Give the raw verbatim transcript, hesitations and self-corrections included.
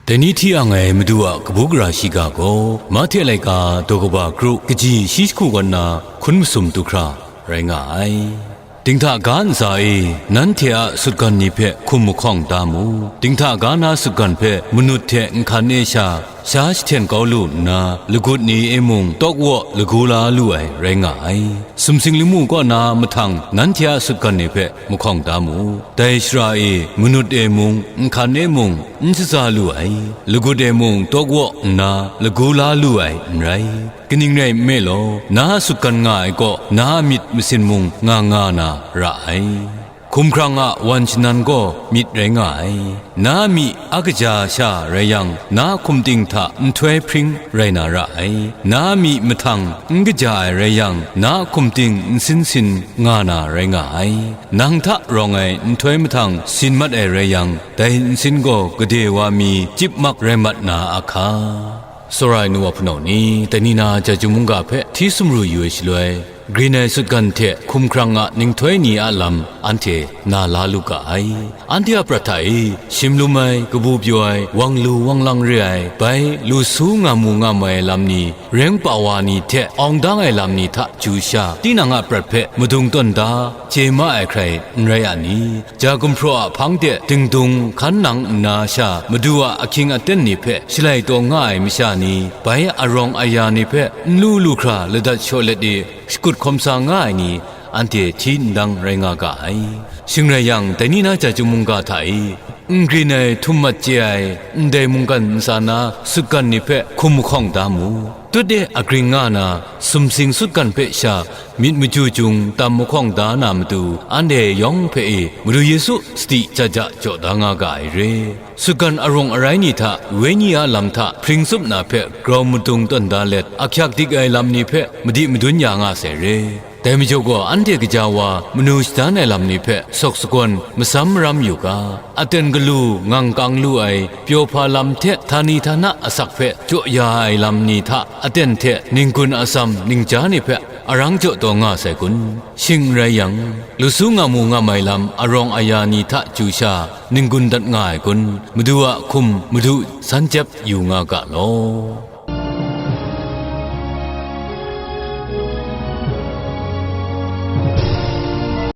Dai ni hti ang ai Madu a kabu gara shiga gaw, Mahte laika daw kaba kru kaji shi jahku kaw nna hkun masum du hkra rai nga ai. Dinghta ga ntsa e, nanhte a sutgan ni hpe hkum mahkawng da mu. Dinghta ga na sutgan hpe manut hte nhkan e sha, sha jahten kau lu nna, lagut ni e mung tawkwa lagu la lu ai rai nga ai. Sumsing lamu kaw na mahtang nanhte a sutgan ni hpe mahkawng da mu. Dai shara e manut e mung, nhkan e mung, n shaza lu ai, lagut e mung tawkwa nna lagu la lu ai n rai. Kaning rai nme law, na a sutgan nga ai kaw, na a myit masin mung nga nga na ra ai. Hkumhkrang a wan shanan gaw myit rai nga ai. Na a myi a kaja sha rai yang, na a hkum ting hta nhtoi hpring rai na ra ai. Na a myi mahtang n kaja ai rai yang, na a hkum ting nsin sin nga na rai nga ai. Nang hta rawng ai nhtoi mahtang sin mat ai rai yang, dai nsin gaw gade wa mi chyip mak rai mat na a hka. Tsawra ai nu wa hpunau ni, dai ni na Chyeju mungga hpe hti sumru yu ai shaloi, grin ai sutgan hte hkumhkrang a ninghtoi ni a lam anhte na la lu ga ai. Anhte a prat hta e, shim lum ai, kabu pyaw ai, wang lu wang lang re ai, bai lu su nga mu nga mai ai lam ni, reng pa wa ni hte awng dang ai lam ni hta chyu sha, tinang a prat hpe madung tawn da, chye ma ai hkrai n rai a ni? Ja gumhpraw a hpang de dingdung hkan nang nna sha, Madu a ahkying aten ni hpe shalai taw nga ai masha ni, bai arawng aya ni hpe n lu lu hkra ladat shaw let e, shakut hkawm sa nga ai ni, anhte hti ndang rai nga ga ai. Shing rai yang, dai ni na Chyeju mungga hta e, n grin ai htum mat chye ai ndai mungkan ntsa na sutgan ni hpe hkum mahkawng da mu. Tut e agring nga na, sumsing sutgan hpe sha myit maju jung tam mahkawng da na matu, anhte yawng hpe e Madu Yesu sadi jaja jaw da nga ga ai re. Sutgan arung arai ni hta, wenyi a lam hta hpring tsup na hpe grau madung tawn da let, ahkyak dik ai lam ni hpe madi madun ya nga sai re. Dai majaw gaw, anhte kaja wa manu shadan ai lam ni hpe sawk sagawn masam maram yu ga, aten galu ngang kang lu ai pyaw hpa lam hte htani htana asak hpe jaw ya ai lam ni hta aten hte ninggun atsam ningja ni hpe arang jaw taw nga sai kun? Shing n rai yang, lu su nga mu nga mai lam arawng aya ni hta chyu sha ninggun dat nga ai kun? Madu a hkum madu san jep yu nga ga law.